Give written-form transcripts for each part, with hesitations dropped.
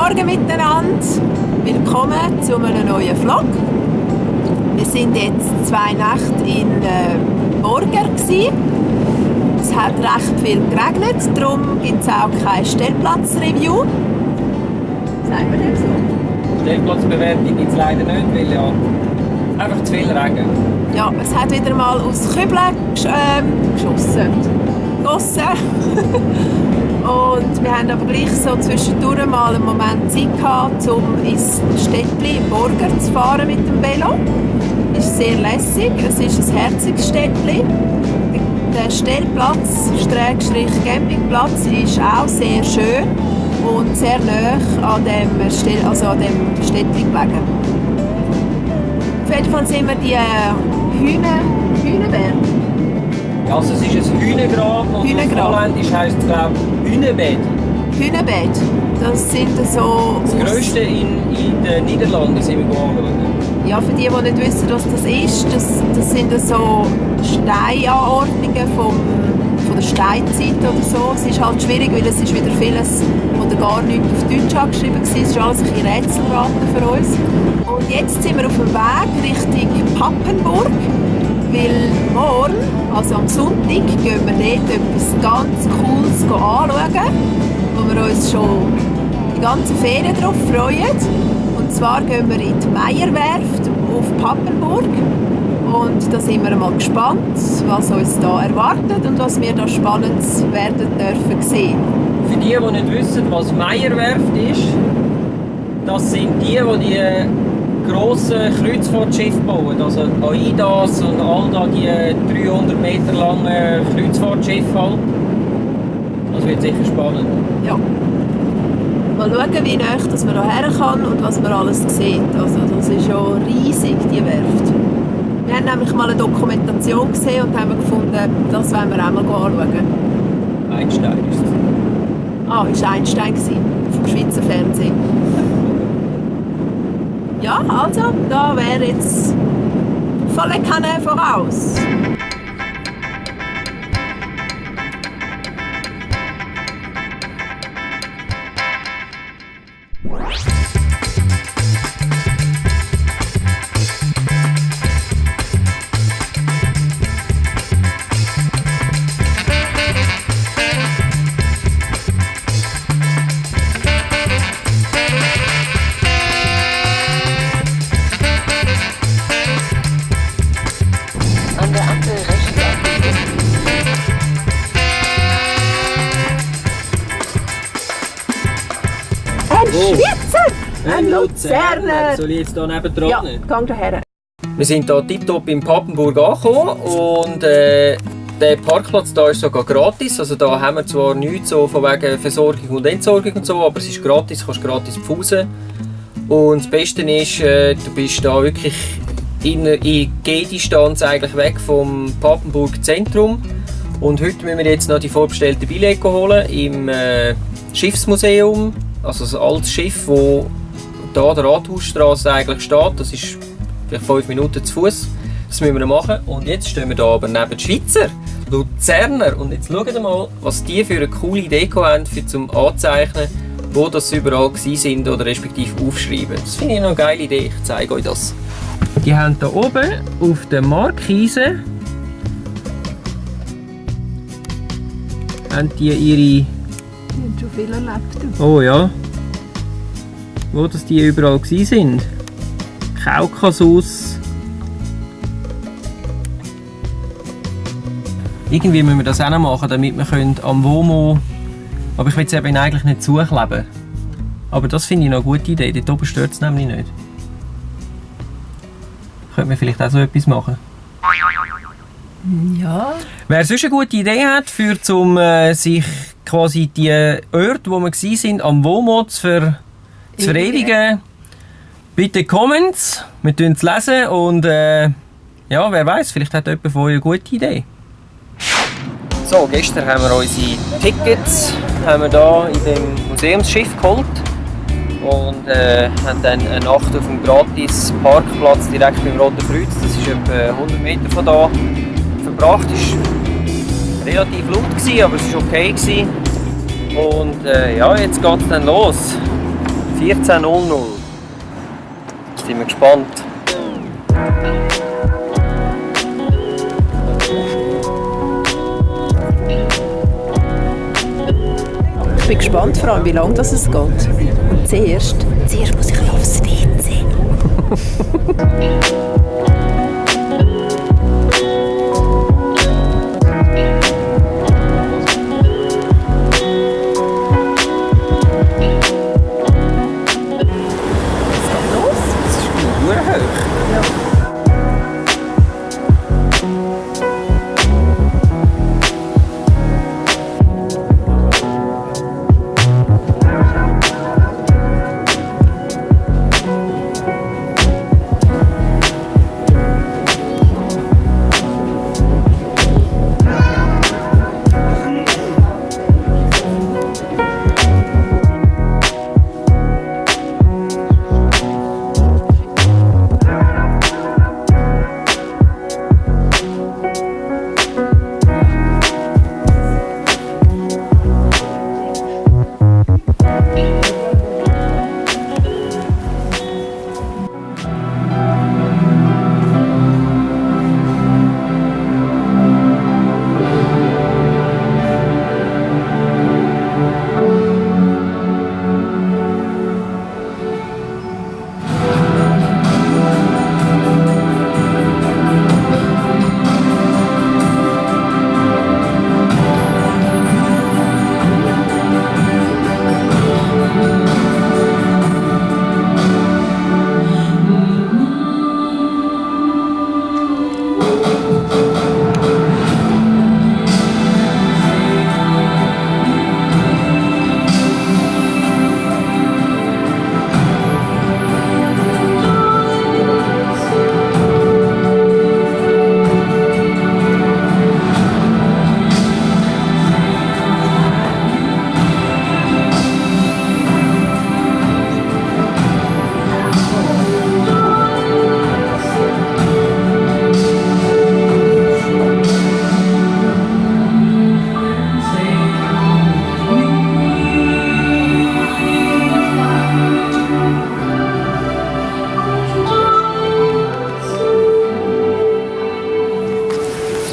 Morgen miteinander, willkommen zu einem neuen Vlog. Wir sind jetzt 2 Nächte in Borger gewesen. Es hat recht viel geregnet, darum gibt es auch kein Stellplatz-Review. Sagen wir dem so? Stellplatzbewertung gibt es leider nicht, weil ja einfach zu viel Regen. Ja, es hat wieder mal aus Kübeln geschossen. Und wir haben aber gleich so zwischendurch mal einen Moment Zeit gehabt, um ins Städtli Borger zu fahren mit dem Velo. Es ist sehr lässig, es ist ein herziges Städtli. Der Stellplatz, Campingplatz, ist auch sehr schön und sehr nah an dem Städtli gelegen. Auf jeden Fall sind wir die Hühnerberg. Also es ist ein Hühnergrab und auf Holländisch heisst es, glaube ich, Hühnerbett. Hühnerbett, das sind so... Das grösste in den Niederlanden sind wir anschauen. Ja, für die nicht wissen, was das ist, das sind so Steinanordnungen von der Steinzeit oder so. Es ist halt schwierig, weil es ist wieder vieles oder gar nichts auf Deutsch angeschrieben war. Es ist alles ein bisschen Rätselraten für uns. Und jetzt sind wir auf dem Weg Richtung Papenburg, weil morgen, also am Sonntag, gehen wir dort etwas ganz Cooles anschauen, wo wir uns schon die ganze Ferien darauf freuen. Und zwar gehen wir in die Meierwerft auf Papenburg. Und da sind wir mal gespannt, was uns da erwartet und was wir da Spannendes werden dürfen sehen. Für die nicht wissen, was Meierwerft ist, das sind die grossen Kreuzfahrtschiffe bauen. Also AIDAs und all da die 300 Meter langen Kreuzfahrtschiffe halt. Das wird sicher spannend. Ja. Mal schauen, wie nah dass man hierher kann und was man alles sieht. Also das ist ja riesig, die Werft. Wir haben nämlich mal eine Dokumentation gesehen und haben gefunden, das wollen wir auch mal anschauen. Einstein ist es. Ah, das war Einstein vom Schweizer Fernsehen. Ja, also, da wäre jetzt volle Kanne voraus. Ein Luzerner! Soll ich jetzt hier nebendran? Ja, geh daher. Wir sind hier tiptop in Papenburg angekommen und der Parkplatz hier ist sogar gratis. Also da haben wir zwar nichts so von wegen Versorgung und Entsorgung und so, aber es ist gratis, du kannst gratis pfusen. Und das Beste ist, du bist da wirklich in Gehdistanz eigentlich weg vom Papenburg Zentrum. Und heute müssen wir jetzt noch die vorbestellten Billette holen im Schiffsmuseum. Also das altes Schiff, das hier an der Rathausstrasse eigentlich steht. Das ist vielleicht 5 Minuten zu Fuß. Das müssen wir machen. Und jetzt stehen wir hier aber neben den Schweizer, Luzerner. Und jetzt schaut mal, was die für eine coole Idee haben, zum Anzeichnen, wo das überall sind oder respektive aufschreiben. Das finde ich noch eine geile Idee. Ich zeige euch das. Die haben hier oben auf der Markise haben die ihre... Ich habe schon viel erlebt. Oh ja. Wo das die überall sind. Kaukasus. Irgendwie müssen wir das auch noch machen, damit wir am WOMO... Aber ich will es eben eigentlich nicht zukleben. Aber das finde ich noch eine gute Idee. Dort oben stört es nämlich nicht. Könnte man vielleicht auch so etwas machen. Ja. Wer sonst eine gute Idee hat, sich quasi die Orte, wo wir waren, am WOMO zu verewigen, bitte Comments, wir lesen es lesen und ja, wer weiß, vielleicht hat jemand von euch eine gute Idee. So, gestern haben wir unsere Tickets hier in dem Museumsschiff geholt und haben dann eine Nacht auf dem gratis Parkplatz direkt beim Roten Kreuz, das ist etwa 100 Meter von da, verbracht. Es war relativ laut, aber es war okay. Und ja, jetzt geht es dann los. 14:00. Jetzt sind wir gespannt. Ich bin gespannt, vor allem, wie lange das es geht. Und zuerst muss ich aufs WC.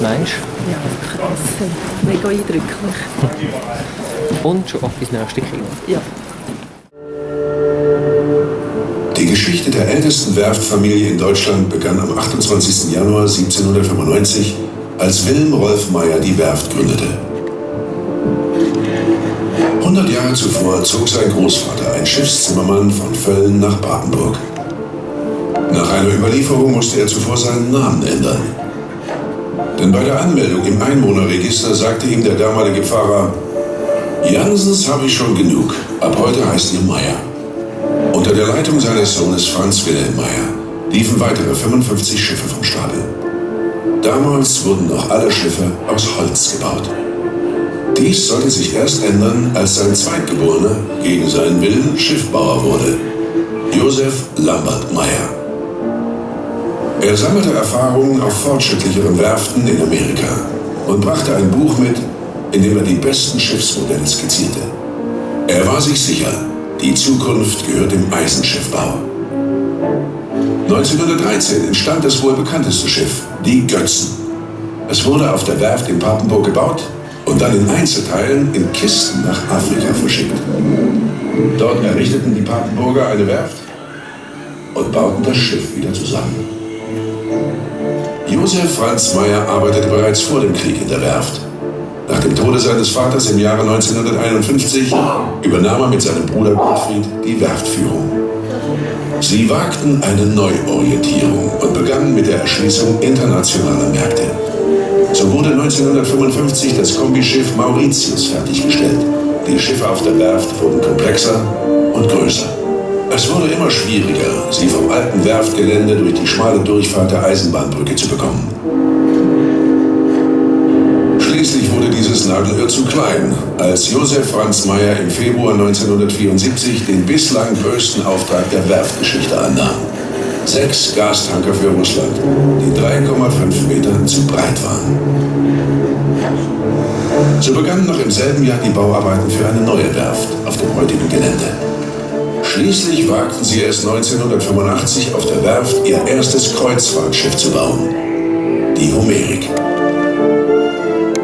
Meinst Ja, krass. Mega eindrücklich. du? Und schon auf ins nächste Kino. Ja. Die Geschichte der ältesten Werftfamilie in Deutschland begann am 28. Januar 1795, als Wilhelm Rolf Meyer die Werft gründete. 100 Jahre zuvor zog sein Großvater, ein Schiffszimmermann, von Völln nach Papenburg. Nach einer Überlieferung musste er zuvor seinen Namen ändern. Denn bei der Anmeldung im Einwohnerregister sagte ihm der damalige Pfarrer: Jansens habe ich schon genug, ab heute heißt ihr Meyer. Unter der Leitung seines Sohnes Franz Wilhelm Meyer liefen weitere 55 Schiffe vom Stapel. Damals wurden noch alle Schiffe aus Holz gebaut. Dies sollte sich erst ändern, als sein Zweitgeborener gegen seinen Willen Schiffbauer wurde, Josef Lambert Meyer. Er sammelte Erfahrungen auf fortschrittlicheren Werften in Amerika und brachte ein Buch mit, in dem er die besten Schiffsmodelle skizzierte. Er war sich sicher, die Zukunft gehört dem Eisenschiffbau. 1913 entstand das wohl bekannteste Schiff, die Götzen. Es wurde auf der Werft in Papenburg gebaut und dann in Einzelteilen in Kisten nach Afrika verschickt. Dort errichteten die Papenburger eine Werft und bauten das Schiff wieder zusammen. Josef Franz Meyer arbeitete bereits vor dem Krieg in der Werft. Nach dem Tode seines Vaters im Jahre 1951 übernahm er mit seinem Bruder Gottfried die Werftführung. Sie wagten eine Neuorientierung und begannen mit der Erschließung internationaler Märkte. So wurde 1955 das Kombischiff Mauritius fertiggestellt. Die Schiffe auf der Werft wurden komplexer und größer. Es wurde immer schwieriger, sie vom alten Werftgelände durch die schmale Durchfahrt der Eisenbahnbrücke zu bekommen. Schließlich wurde dieses Nadelöhr zu klein, als Josef Franz Meyer im Februar 1974 den bislang größten Auftrag der Werftgeschichte annahm. 6 Gastanker für Russland, die 3,5 Meter zu breit waren. So begannen noch im selben Jahr die Bauarbeiten für eine neue Werft auf dem heutigen Gelände. Schließlich wagten sie es 1985 auf der Werft ihr erstes Kreuzfahrtschiff zu bauen, die Homerik.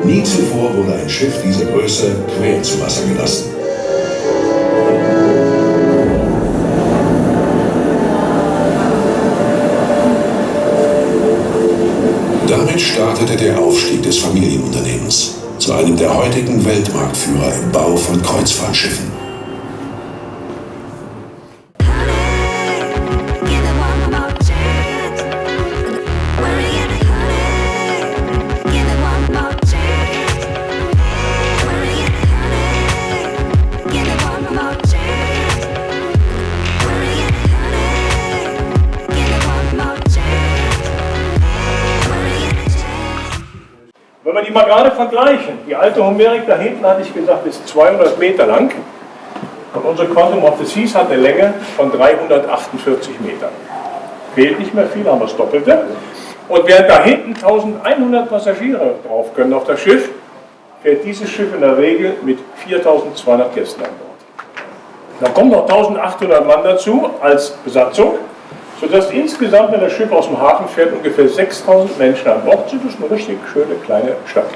Nie zuvor wurde ein Schiff dieser Größe quer zu Wasser gelassen. Damit startete der Aufstieg des Familienunternehmens zu einem der heutigen Weltmarktführer im Bau von Kreuzfahrtschiffen. Wenn wir die mal gerade vergleichen, die alte Homerik da hinten, hatte ich gesagt, ist 200 Meter lang und unsere Quantum of the Seas hat eine Länge von 348 Metern. Fehlt nicht mehr viel, haben wir das Doppelte. Und während da hinten 1100 Passagiere drauf können auf das Schiff, fährt dieses Schiff in der Regel mit 4200 Gästen an Bord. Dann kommen noch 1800 Mann dazu als Besatzung, sodass insgesamt, wenn das Schiff aus dem Hafen fährt, ungefähr 6000 Menschen an Bord sind. Das ist eine richtig schöne kleine Stadt.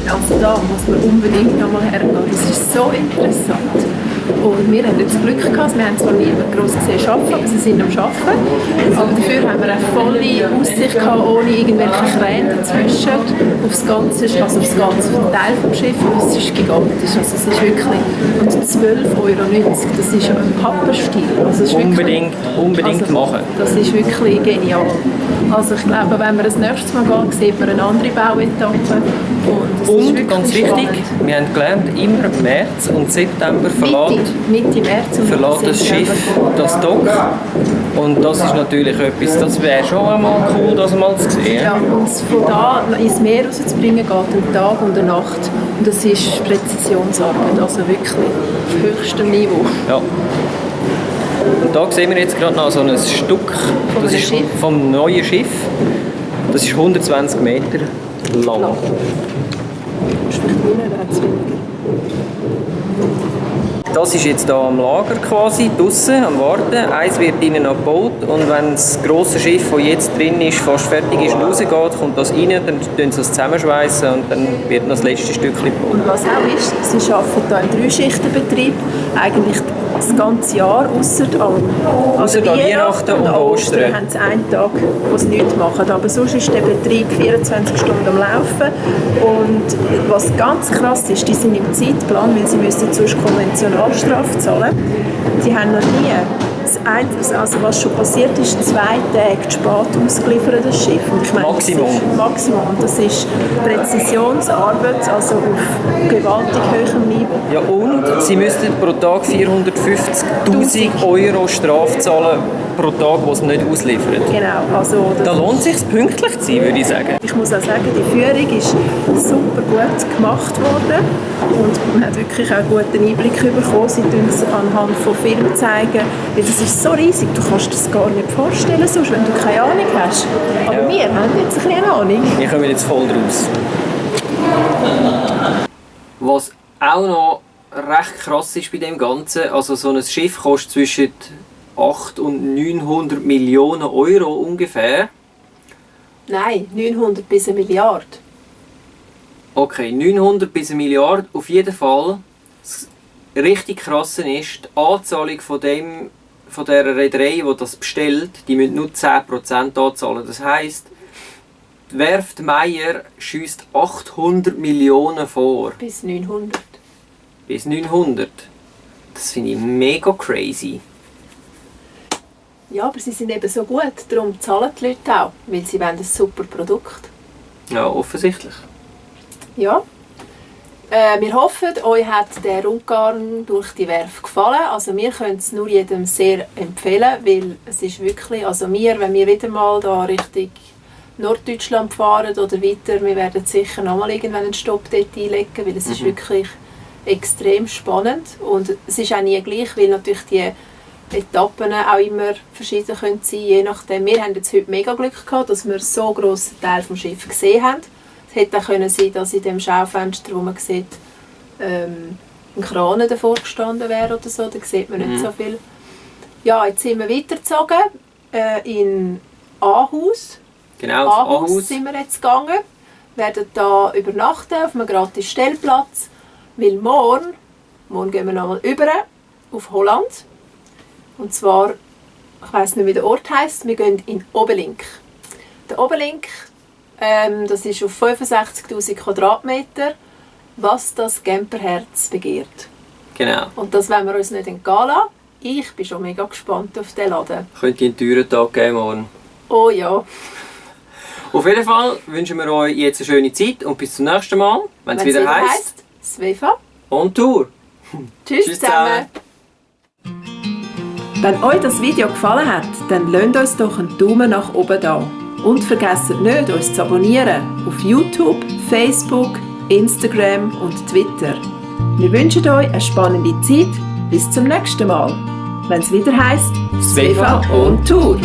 Also da muss man unbedingt noch mal hergehen. Das ist so interessant. Und wir haben jetzt das Glück gehabt, wir haben zwar niemanden gross gesehen arbeiten, aber sie sind am Arbeiten. Aber dafür haben wir eine volle Aussicht gehabt, ohne irgendwelche Kräne dazwischen. Auf das ganze Teil des Schiffs. Und es ist gigantisch. Also es ist wirklich, und 12,90 €, das ist ein Pappenstiel. Also es ist Unbedingt also, machen. Das ist wirklich genial. Also ich glaube, wenn wir das nächste Mal gehen, sieht man eine andere Bauetappe. Und ganz wichtig, wir haben gelernt, immer März und September verlässt das Schiff das Dock. Und das ist natürlich etwas, das wäre schon einmal cool, das mal zu sehen. Ja, und von da ins Meer rauszubringen, geht ein Tag und eine Nacht. Und das ist Präzisionsarbeit, also wirklich auf höchstem Niveau. Ja. Und da sehen wir jetzt gerade noch so ein Stück, das ist vom neuen Schiff. Das ist 120 Meter lang. Das ist jetzt hier am Lager quasi, draussen, am Warten. Eins wird innen noch gebaut und wenn das grosse Schiff, das jetzt drin ist, fast fertig ist und rausgeht, kommt das rein, dann tun sie es zusammenschweissen und dann wird noch das letzte Stückchen gebaut. Und was auch ist, sie arbeiten hier im 3-Schichten-Betrieb, eigentlich das ganze Jahr, ausser an Weihnachten und Ostern. haben sie einen Tag, wo sie nichts machen. Aber sonst ist der Betrieb 24 Stunden am Laufen. Und was ganz krass ist, die sind im Zeitplan, weil sie müssen sonst Konventionalstrafe zahlen. Sie haben noch nie, also was schon passiert ist, 2 Tage zu spät ausgeliefert, das Schiff. Und ich meine, Maximum. Und das ist Präzisionsarbeit, also auf gewaltig hohem Niveau. Ja, und sie müssten pro Tag 450'000 € Strafe zahlen pro Tag, die sie nicht ausliefern. Genau. Also da lohnt es sich, pünktlich zu sein, würde ich sagen. Ich muss auch sagen, die Führung ist super gut gemacht worden und man hat wirklich auch einen guten Einblick bekommen. Sie zeigen es anhand von Filmen zeigen, weil das ist so riesig, du kannst das gar nicht vorstellen, sonst, wenn du keine Ahnung hast. Aber wir haben jetzt ein bisschen eine Ahnung. Wir kommen jetzt voll draus. Was auch noch recht krass ist bei dem Ganzen, also so ein Schiff kostet zwischen 800 und 900 Millionen € ungefähr. Nein, 900 bis 1 Milliarde. Okay, 900 bis 1 Milliarde. Auf jeden Fall, das richtig Krasse ist, die Anzahlung von dieser Reederei, die das bestellt, die müssen nur 10% anzahlen. Das heisst, die Werft Meyer schiesst 800 Millionen vor. Bis 900. Bis 900. Das finde ich mega crazy. Ja, aber sie sind eben so gut, darum zahlen die Leute auch, weil sie wollen ein super Produkt. Ja, offensichtlich. Ja. Wir hoffen, euch hat der Rundgang durch die Werft gefallen. Also wir können es nur jedem sehr empfehlen, weil es ist wirklich, also wenn wir wieder mal da Richtung Norddeutschland fahren oder weiter, wir werden sicher nochmal irgendwann einen Stopp dort einlegen, weil es ist wirklich extrem spannend und es ist auch nie gleich, weil natürlich die Etappen auch immer verschieden können sein, je nachdem. Wir haben jetzt heute mega Glück gehabt, dass wir so einen grossen Teil vom Schiff gesehen haben. Es hätte auch können sein, dass in dem Schaufenster, wo man sieht, ein Kran davor gestanden wäre oder so, da sieht man nicht so viel. Ja, jetzt sind wir weitergezogen in Ahaus. Genau, Ahaus sind wir jetzt gegangen. Wir werden hier übernachten auf einem gratis Stellplatz, weil morgen gehen wir nochmal über auf Holland. Und zwar, ich weiss nicht, wie der Ort heisst, wir gehen in Obelink. Der Obelink, das ist auf 65'000 Quadratmeter, was das Camperherz begehrt. Genau. Und das wollen wir uns nicht entgehen lassen. Ich bin schon mega gespannt auf den Laden. Könnt ihr einen teuren Tag geben morgen? Oh ja. Auf jeden Fall wünschen wir euch jetzt eine schöne Zeit und bis zum nächsten Mal, wenn es wieder heisst Svefa on Tour. Tschüss zusammen. Wenn euch das Video gefallen hat, dann lasst uns doch einen Daumen nach oben da. Und vergesst nicht, uns zu abonnieren auf YouTube, Facebook, Instagram und Twitter. Wir wünschen euch eine spannende Zeit. Bis zum nächsten Mal, wenn es wieder heisst Svefa on Tour.